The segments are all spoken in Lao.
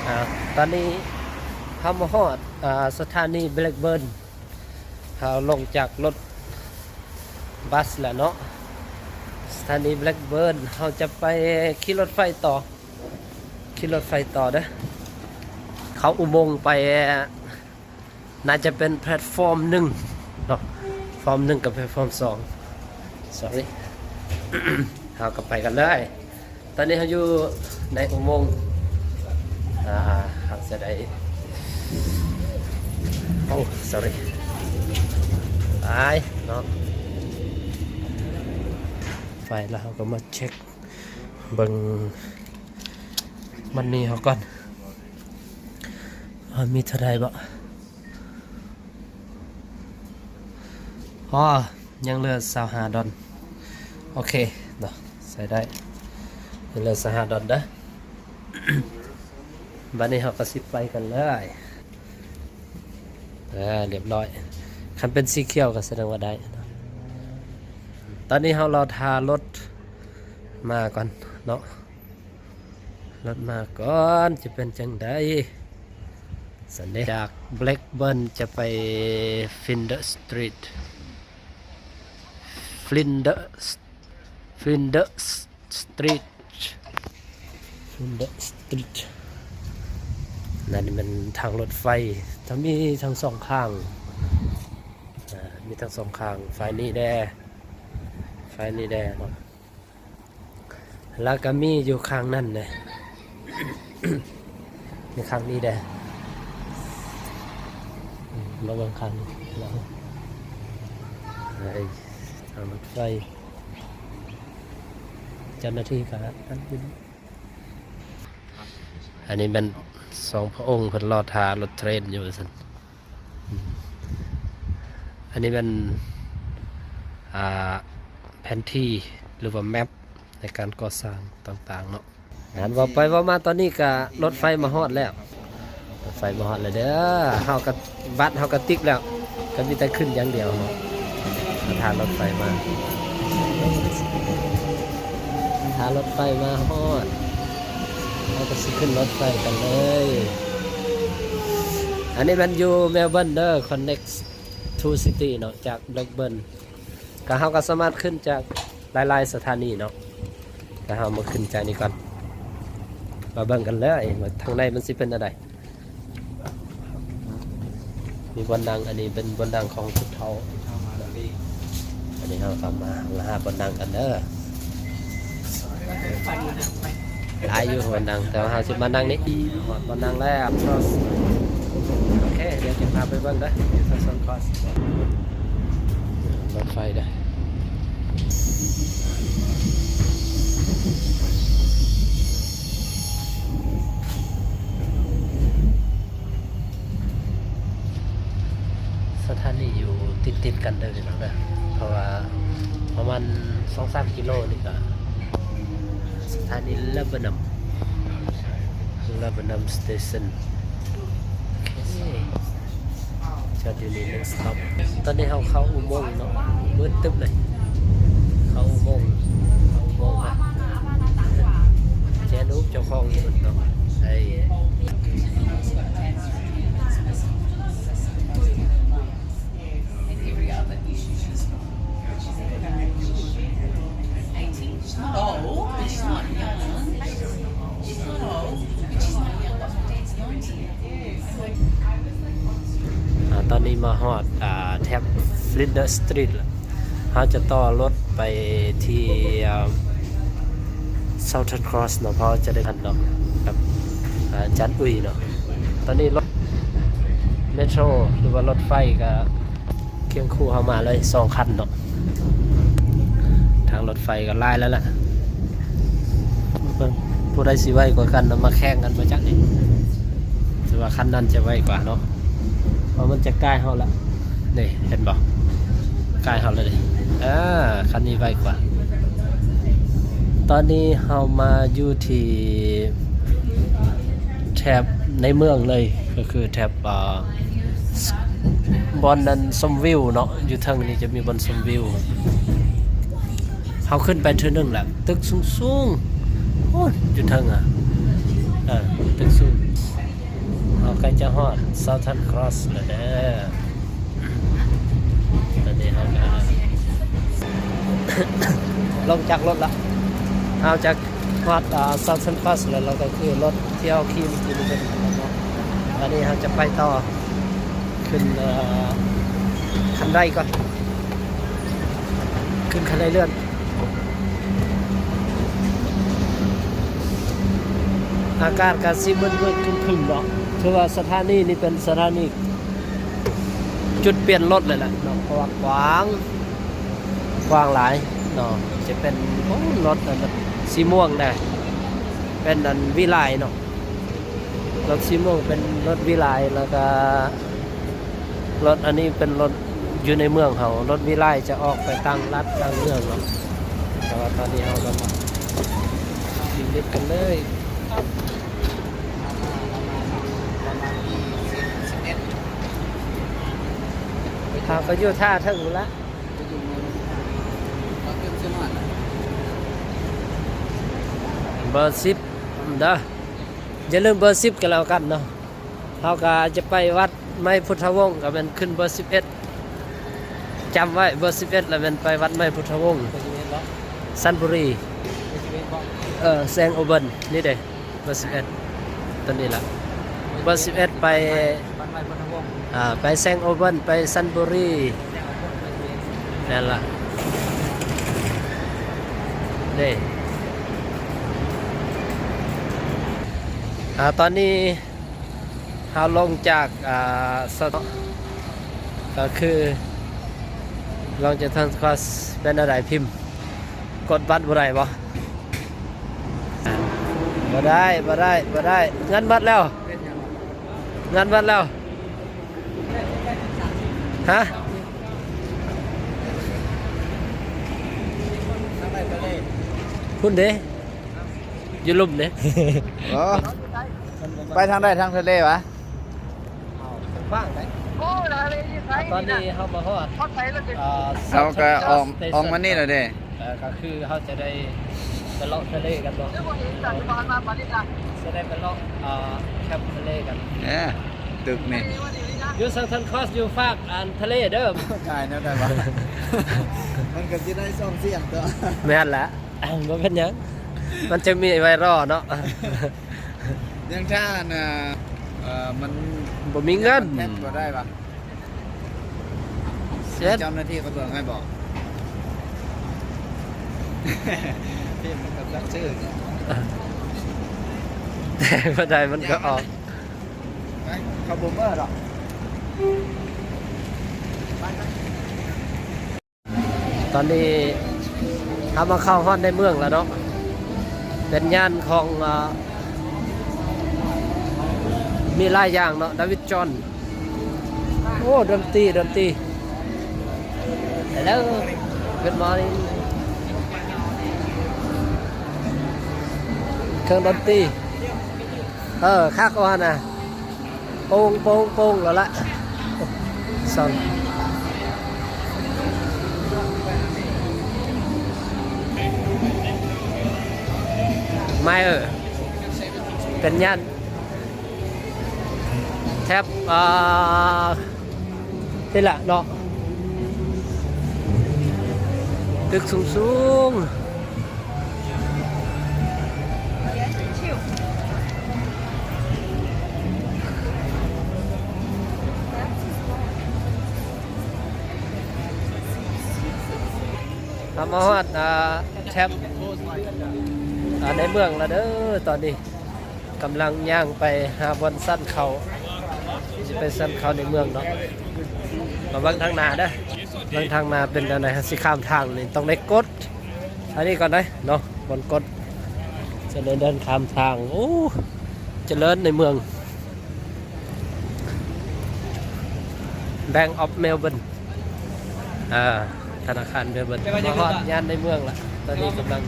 ອ່າ ຕອນນີ້ເຮົາມາຮອດ ອ່າ ສະຖານີ Blackburn. ເຮົາລົງຈາກລົດບັສແລ້ວເນາະ ສະຖານີ Blackburn. ເຮົາຈະໄປຂີ່ລົດໄຟຕໍ່ ຂີ່ລົດໄຟຕໍ່ເດີ້ ເຂົ້າອຸໂມງໄປ ໜ້າຈະເປັນແພລດຟອມໜຶ່ງເນາະ ຟອມໜຶ່ງກັບແພລດຟອມສອງ Sorry. ເຮົາກໍໄປກັນເລີຍ. ຕອນນີ້ເຮົາຢູ່ໃນອຸໂມງ ອ່າ ເຮົາຈະໄດ້ ໂອ້ Sorry ຫຼາຍເນາະ ໄຟ ແລ້ວເຮົາກໍມາເຊັກເບິ່ງມັນນີ້ເຮົາກ່ອນ ວ່າມີເທົ່າໃດບໍ່. ອໍ ຍັງເຫຼືອຊາວຫ້າດອນ ໂອເຄເນາະ ໃຊ້ໄດ້ ຍັງເຫຼືອຊາວຫ້າດອນເດີ້. ບັດນີ້ເຮົາກໍຊິໄປກັນເລີຍ ເອີ ລຽບຮ້ອຍ ຄັນເປັນສີຂຽວກໍສະແດງວ່າໄດ້ເນາະ. ຕອນນີ້ເຮົາລໍຖ້າລົດມາກ່ອນເນາະ ລົດມາກ່ອນ ຈະເປັນຈັ່ງໃດ. ສັນເດ ຈາກ Blackburn ຈະໄປ Flinders Street Flinders Flinders Street Flinders Street. ນັ້ນແມ່ນທາງລົດໄຟ ຈະມີທັງສອງຂ້າງ ອ່າ ມີທັງສອງຂ້າງ ຝ່າຍນີ້ແດ່ ຝ່າຍນີ້ແດ່ເນາະ. ແລ້ວກໍມີຢູ່ຂ້າງນັ້ນແດ່ ມີຂ້າງນີ້ແດ່ ອືມ ລະວັງຂ້າງນີ້ ລະວັງ ເອີ ທາງລົດໄຟ ເຈົ້າໜ້າທີ່ກໍອັນນີ້ ອັນນີ້ແມ່ນສອງພະອົງເພິ່ນລໍຖ້າລົດເທຣນຢູ່ວ່າຊັ້ນ. ອັນນີ້ແມ່ນ ອ່າ ແຜນທີ່ ຫຼືວ່າແມັບໃນການກໍ່ສ້າງຕ່າງໆເນາະ. ອັນເວົ້າໄປເວົ້າມາຕອນນີ້ກະລົດໄຟມາຮອດແລ້ວ ລົດໄຟມາຮອດແລ້ວເດີ້. ເຮົາກະ ບັດເຮົາກະຕິກແລ້ວ ກະມີແຕ່ຂຶ້ນຢ່າງດຽວເນາະ. ຖ້າລົດໄຟມາ ຖ້າລົດໄຟມາຮອດ ເຮົາກະຊິຂຶ້ນລົດໄຟກັນເລີຍ. ອັນນີ້ແມ່ນຢູ່ Melbourne ເດີ້ Connect to City ເນາະ ຈາກ Blackburn ກະເຮົາກະສາມາດຂຶ້ນຈາກຫຼາຍໆສະຖານີເນາະ. ກະເຮົາມາຂຶ້ນຈາກນີ້ກ່ອນ ມາເບິ່ງກັນເລີຍວ່າທາງໃນມັນຊິເປັນແນວໃດ. ມີບ່ອນນັ່ງ ອັນນີ້ເປັນບ່ອນນັ່ງຂອງຜູ້ເຖົ້າ. ອັນນີ້ເຮົາກະມາ ມາຫາບ່ອນນັ່ງກັນເດີ້. ຫຼາຍຢູ່ບ່ອນນັ່ງ ແຕ່ວ່າເຮົາຊິມານັ່ງນີ້. ຮອດບ່ອນນັ່ງແລ້ວ Cross. ໂອເຄ ດຽວຈະພາໄປເບິ່ງເດີ້ Cross. ລົດໄຟເດີ້. ສະຖານີຢູ່ຕິດໆກັນເດີ້ພີ່ນ້ອງເດີ້ ເພາະວ່າປະມານສອງສາມກິໂລນີ້ກະສະຖານີ Lebanon Lebanon Station. ໂອເຄ ຈອດຢູ່ນີ້ next stop. ຕອນນີ້ເຮົາເຂົ້າອຸໂມງເນາະ ມືດຕຶບເລີຍ ເຂົ້າອຸໂມງ ເຂົ້າອຸໂມງ ແຈນອຸບເຈົ້າຂອງຢູ່ເນາະ. ໄດ້ ອ່າ ຕອນນີ້ມາຮອດ ອ່າ ແຖບ Flinders Street ແລ້ວ ເຮົາຈະຕໍ່ລົດໄປທີ່ ອ່າ Southern Cross ເນາະ ເພາະຈະໄດ້ທັນເນາະ ກັບ ອາຈານອຸ້ຍເນາະ. ຕອນນີ້ລົດເມໂທຣ ຫຼືວ່າລົດໄຟກະຄຽງຄູ່ເຮົາມາເລີຍ ສອງຄັນເນາະ. ທາງລົດໄຟກໍຫຼາຍແລ້ວລະ ເບິ່ງຜູ້ໃດຊິໄວກວ່າກັນເນາະ ມາແຂ່ງກັນບໍ່ຈັກນີ້. ແຕ່ວ່າຄັນນັ້ນຈະໄວກວ່າເນາະ ເພາະມັນຈະໃກ້ເຮົາລະ ນີ້ເຫັນບໍ່ ໃກ້ເຮົາລະນີ້. ເອີ ຄັນນີ້ໄວກວ່າ. ຕອນນີ້ເຮົາມາຢູ່ທີ່ແຖບໃນເມືອງເລີຍ ກໍຄືແຖບ ອ່າ ບ່ອນນັ້ນຊົມວິວເນາະ ຢູ່ເທິງນີ້ຈະມີບ່ອນຊົມວິວ. ເຮົາຂຶ້ນໄປເທື່ອໜຶ່ງແລ້ວ ຕຶກສູງໆ ໂອ້ຍ ຢູ່ເທິງອະ ເອີ ຕຶກສູງ. ໃກ້ຈະຮອດ Southern Cross ແລ້ວເດີ. ຕອນນີ້ເຮົາກະລົງຈາກລົດລະ ເຮົາຈະຮອດ ອ່າ Southern Cross ແລ້ວ ລະກະຄືລົດທີ່ເຮົາຂີ່ມື້ກີ້ນີ້ເປັນ ຕອນນີ້ເຮົາຈະໄປຕໍ່ ຂຶ້ນ ເອີ ຂັ້ນໄດກ່ອນ ຂຶ້ນຂັ້ນໄດເລື່ອນ. ອາກາດກະຊິມືດໆຄຶ້ມໆເນາະ ຖືວ່າສະຖານີນີ້ເປັນສະຖານີຈຸດປ່ຽນລົດເລີຍແຫຼະເນາະ ເພາະວ່າກວ້າງ ກວ້າງຫຼາຍເນາະ. ຈະເປັນ ໂອ້ ລົດອັນສີມ່ວງແດ່ ເປັນອັນວີໄລເນາະ ລົດສີມ່ວງເປັນລົດວີໄລ ລະກະ ລົດອັນນີ້ເປັນລົດຢູ່ໃນເມືອງເຮົາ ລົດວິໄລຈະອອກໄປຕ່າງລັດຕ່າງເມືອງເນາະ. ແຕ່ວ່າຕອນນີ້ເຮົາລະມາຊີວິດກັນເລີຍ ເຮົາກະຢູ່ທ່າເທິງພຸ້ນລະ ເບີສິບເດີ ຢ່າລືມເບີສິບກະແລ້ວກັນເນາະ. ເຮົາກະຈະໄປວັດໄມພຸດທະວົງ ກະແມ່ນຂຶ້ນເບີສິບເອັດ ຈຳໄວ້ ເບີສິບເອັດ ລະແມ່ນໄປວັດໄມພຸດທະວົງ ໄປສິບເອັດເນາະ ຊັນບູຣີ ໄປສິບເອັດເນາະ ເອີ ແຊງໂອເບິນ ນີ້ເດ້ ເບີສິບເອັດ ໂຕນີ້ລະ ເບີສິບເອັດ ໄປ ວັດໄມພຸດທະວົງ ອ່າ ໄປແຊງໂອເບິນ ໄປຊັນບູຣີ ແມ່ນລະ ເດ້ ອ່າ ຕອນນີ້ ເຮົາລົງຈາກ ອ່າ ສະ ກະຄືລົງຈາກທາງຄອສ ເປັນແນວໃດພິມ ກົດບັດບໍ່ໄດ້ບໍ່? ບໍ່ໄດ້ ບໍ່ໄດ້ ບໍ່ໄດ້ ເງິນໝົດແລ້ວ ເງິນໝົດແລ້ວ ຮະ ພຸ້ນເດ້ ຢູ່ລຸ່ມເດ້ ເອີ ໄປທາງໃດ ທາງທະເລຫວາ? ເອົາ ກວ້າງໄດ໋ ຕອນນີ້ເຮົາມາຮອດ ເຮົາກະອອກ ອອກມານີ້ແລ້ວເດ້ ເອີ ກະຄືເຮົາຈະໄດ້ໄປເລາະທະເລກັນເນາະ ຈະໄດ້ໄປເລາະ ເອີ ແຄມທະເລກັນ ເອີ ຕຶກນີ້ ຢູ່ຊັງທັນຄອສ ຢູ່ຟາກອັນທະເລເດີ ກາຍແນວໃດຫວາ? ມັນກະຊິໄດ້ຊ່ອງສ່ຽງຕົວະ ແມ່ນລະ ບໍ່ເປັນຫຍັງ ມັນຈະມີໄວ້ລໍເນາະ ຍັງຖ້າອັນນ່າ ເອີ ມັນບໍ່ມີເງິນ ແທນບໍ່ໄດ້ຫວາ? ເຊັດ ເຈົ້າໜ້າທີ່ເຂົາເບິ່ງໃຫ້ບໍ່? ທີ່ມັນກະຈັກຊື່ ແຕ່ບໍ່ໄດ້ມັນກະອອກ ໄປ ເຂົາບໍ່ເມີດອກ ໄປ ໄປ. ຕອນນີ້ເຮົາມາເຂົ້າຮອດໃນເມືອງແລ້ວເນາະ ເປັນຍ່ານຂອງ ອ່າ ມີຫຼາຍຢ່າງເນາະ ດາວິດຈອນ ໂອ້ ດົນຕີ ດົນຕີ Hello Good morning ເຄື່ອງດົນຕີ ເອີ ຄັກວ່າຫັ້ນນະ ໂປ່ງ ໂປ່ງ ໂປ່ງແລ້ວລະ ສອງ ໄມເອີ ເປັນຍ່ານແຖບ ອ່າ ນີ້ລະເນາະ ຕຶກສູງໆ. ເຮົາມາຮອດ ອ່າ ແຖບ ອ່າ ໃນເມືອງລະເດີ ຕອນນີ້ ກຳລັງຍ່າງໄປຫາບ່ອນສັນເຂົ້າ ຊິໄປສັນເຂົ້າໃນເມືອງເນາະ ມາເບິ່ງທາງໜ້າເດີ ເບິ່ງທາງໜ້າເປັນແນວໃດ ຊິຂ້າມທາງນີ້ຕ້ອງໄດ້ກົດ ອັນນີ້ກ່ອນເດີເນາະ ບ່ອນກົດ ຈະໄດ້ເດີນຂ້າມທາງ ໂອ້ ຈະເລີນໃນເມືອງ Bank of Melbourne ອ່າ ທະນາຄານເມລເບີນ ມາຮອດຍ່ານໃນເມືອງລະ ຕອນນີ້ກຳລັງ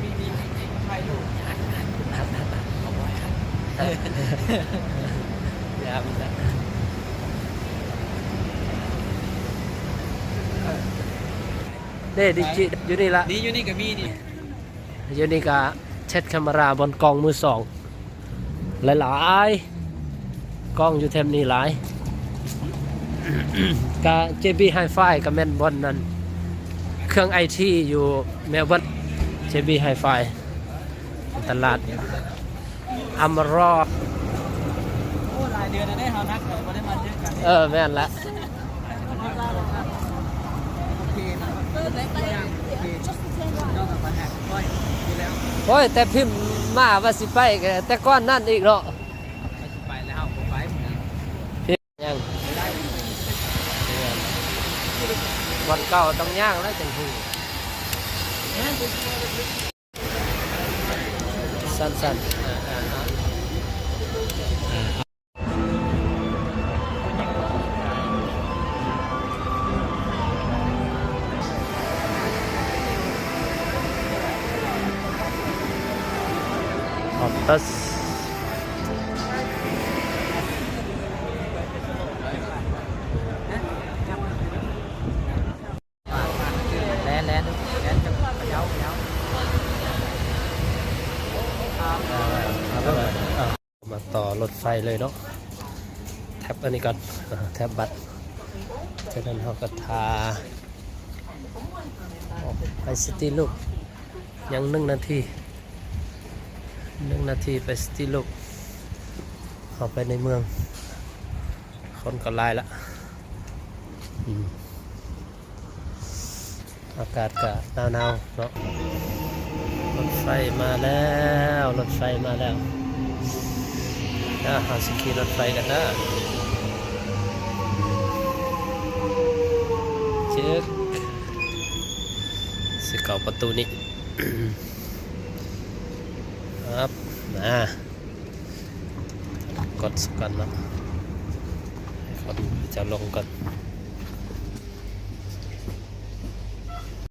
ເດ້ ດິຈິ ຢູ່ນີ້ລະ ນີ້ ຢູ່ນີ້ກະມີນີ້ ຢູ່ນີ້ກະ Tet Camera ບ່ອນກ້ອງມືສອງ ຫຼາຍໆ ກ້ອງຢູ່ແຖບນີ້ຫຼາຍ. ກະ ເຈບີ Hi-Fi ກະແມ່ນບ່ອນນັ້ນ ເຄື່ອງໄອທີຢູ່ແມລເບີນ. ເຈບີ Hi-Fi ຕະຫຼາດອາມາຣອ. ໂອ້ ຫຼາຍເດືອນແລ້ວເດ້ ເຮົານັດກັນບໍ່ໄດ້ມາເຈີກັນ. ເອີ ແມ່ນລະ. ໂອ້ຍ ແຕ່ພິມມາວ່າຊິໄປ ແຕ່ກ່ອນນັ້ນອີກເນາະ. ໄປແລ້ວ ເຮົາບໍ່ໄປ. ຍັງ ບ່ອນເກົ່າຕ້ອງຍ່າງແລ້ວຈັ່ງຮູ້. ສັ້ນໆ ອອກຕັດ. ແລ່ນ ແລ່ນ ແລ່ນ ເຈົ້າ ເຈົ້າ ມາຕໍ່ລົດໄຟເລີຍເນາະ. ແທັບອັນນີ້ກ່ອນ ແທັບບັດ. ຈາກນັ້ນເຮົາກໍຖ້າອອກໄປຊິຕີ້ລູບ ຍັງໜຶ່ງນາທີ ໜຶ່ງນາທີໄປຊິຕີ້ລູບ ເຂົ້າໄປໃນເມືອງ. ຄົນກໍຫຼາຍລະ ອືມ ອາກາດກໍໜາວໆເນາະ. ລົດໄຟມາແລ້ວ ລົດໄຟມາແລ້ວ. ດຽວເຮົາຊິຂີ່ລົດໄຟກັນເດີ. ຈຶກ ຊິເຂົ້າປະຕູນີ້. ຮັບ ມາ ກົດສະກັນເນາະ ໃຫ້ຄົນເຈົ້າລົງກ່ອນ.